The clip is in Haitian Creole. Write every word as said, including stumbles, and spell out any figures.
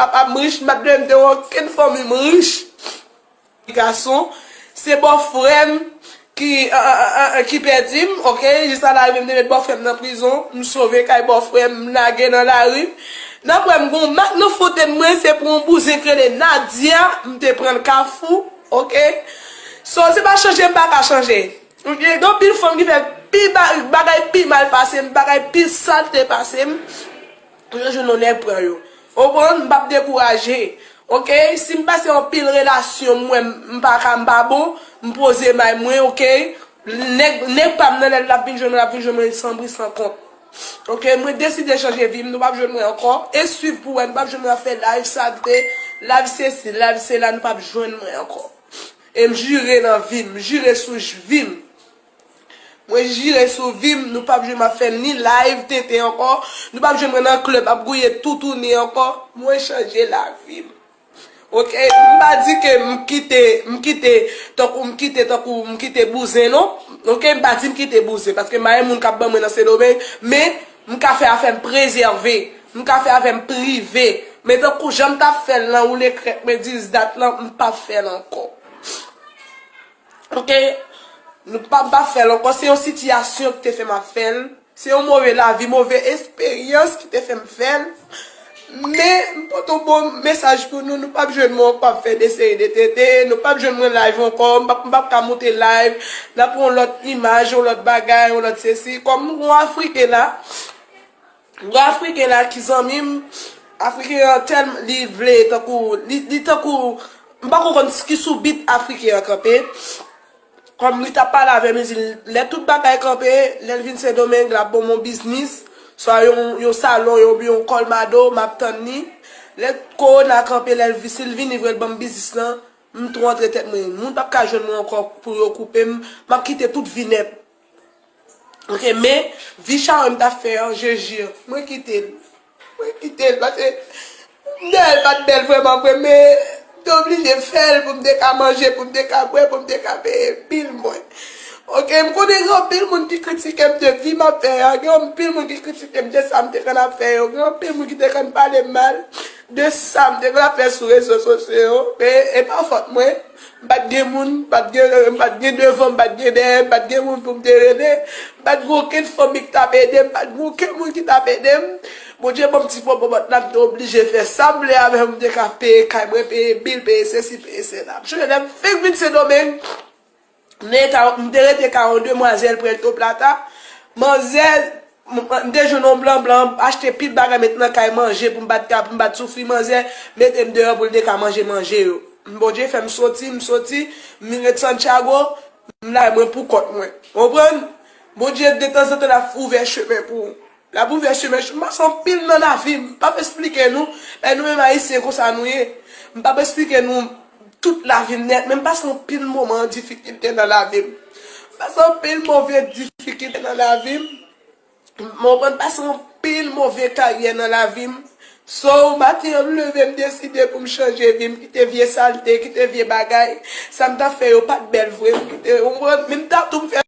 papa m rich, m pa t dwe m te wè okenn fanmi m rich. Gason, se bòfrè m ki, an, an, an, an, ki pèdi m, oke? Jis la, l rive m te met bòfrè m nan prizon, m sove kay bòfrè m, m lage nan lari. Nan prè m gon mak nan fontèn mwen, se pou yon bouzen k rele Nadia, m te pran l Kafou, oke? So, se pa chanje m pa ka chanje. Oke, gen anpil fanm ki fè pi ba-, bagay pi mal pase m, bagay pi salte pase m. Yo jwenn yon nèg pran yo. Ou konprann? M p ap dekouraje. Oke? Si m pase anpil relasyon, m wè m, m pa ka, m pa bon, m poze may mwen, oke? Nèg, nèg pa m nan lè l ap vin jwenn mwen, l ap vin jwenn mwen san bri, san kont. Oke? Mwen deside chanje vi m, nou p ap jwenn mwen ankò. E swiv pou wè, nou p ap jwenn mwen ap fè live salte, live sesi, live sela, nou p ap jwenn mwen ankò. E m jire nan vi m, m jire sou j-, vi m. Mwen jire sou vi m, nou p ap jwenn m ap fè ni live tenten ankò, nou p ap jwenn mwen nan club ap gouye toutouni ankò. Mwen chanje lavi m. Oke, m pa di ke m kite, m kite, tankou m kite, tankou m kite bouzen, non. Oke, m pa di m kite bouzen, paske m pa gen moun k ap ban mwen nan Sendomeng, men m ka fè afè m prezève, m ka fè afè m prive. Men tankou jan m t ap fè l lan, woule krèk mwen dis dat lan, m p ap fè l ankò. Oke? Nou pa, m pa fè l ankò. Se yon sitiyasyon ki te fè m ap fè l. Se yon move lavi, move esperyans ki te fè m fè l. Men, m pote yon bon mesaj pou nou. Nou p ap jwenn mwen ankò ap fè de seri de tenten. Nou p ap jwenn mwen live ankò. M p ap, m p ap ka moute live. N ap yon lòt imaj, yon lòt bagay, yon lòt sesi. Kòm m gon Afriken la, Gwo Afriken la ki zanmi m, Afriken an tèlman li vle tankou, li, li tankou, m pa konprann ki sou bit Afriken an kanpe. Kòm li t ap pale avè m, li di, lè tout bagay kanpe, lè l vin Sendomeng, l ap ban m yon biznis, swa yon, yon salon, yon, yon kòlmado, m ap tann li. Lè kowona kanpe, lè l vi-, si l vini vre, l ban m biznis lan, m tou antre tèt mwen. Moun p ap ka jwenn mwen ankò pou yo koupe m, m ap kite tout vi nèt. Oke, men, vi chawony m t ap fè an, je jure, mwen kite l. Mwen kite l, paske m te wè l pa t bèl vrèman vre, men m te oblije fè l pou m te ka manje, pou m te ka bwè, pou m te ka peye bil mwen. Oke, m konnen gen anpil moun ki kritike m de vi m ap fè a, gen anpil moun ki kritike m de sa m te konn ap fè yo, gen anpil moun ki te konn pale m mal de sa m te konn ap fè sou rezo sosyo yo, men e pa fòt mwen. M pa t gen moun, m pa t gen, m pa t gen devan, m pa t gen dèyè, m pa t gen moun pou m te rele. M pa t gen okenn fanmi ki t ap ede m, m pa t gen okenn moun ki t ap ede m. Bondye ban m ti pòpòt la, m te oblije fè sa m vle avè l, m te ka peye kay mwen, peye bil, peye sesi, peye sela. M sonje lè m fenk vin Sendomeng, m te ka, m te rete kay yon demwazèl Puerto Plata. Manzè, m, m te jwenn yon blan blan, achte pil bagay, met nan kay manje pou m pa t ka, pou m pa t soufri. Manzè mete m deyò pou l te ka manje manje yo. Bondye fè m soti, m soti, m vin ret Santiago, m la mwen pou kont mwen. Ou konprann? Bondye, detanzantan, l ap ouvè chemen pou ou. L ap ouvè chemen. M pase anpil nan lavi m. M p ap esplike nou. Men nou menm Ayisyen, konsa nou ye. M p ap esplike nou tout lavi m nèt, men m pase anpil moman difikilte nan lavi m. M pase anpil move difikilte nan lavi m. M konprann, pase anpil move karyè nan lavi m. So, maten an, m leve, m deside pou m chanje vi m, kite vye salte, kite vye bagay. Sa m t ap fè yo pa t bèl vre. M kite, ou konprann? Men m t ap tou m fè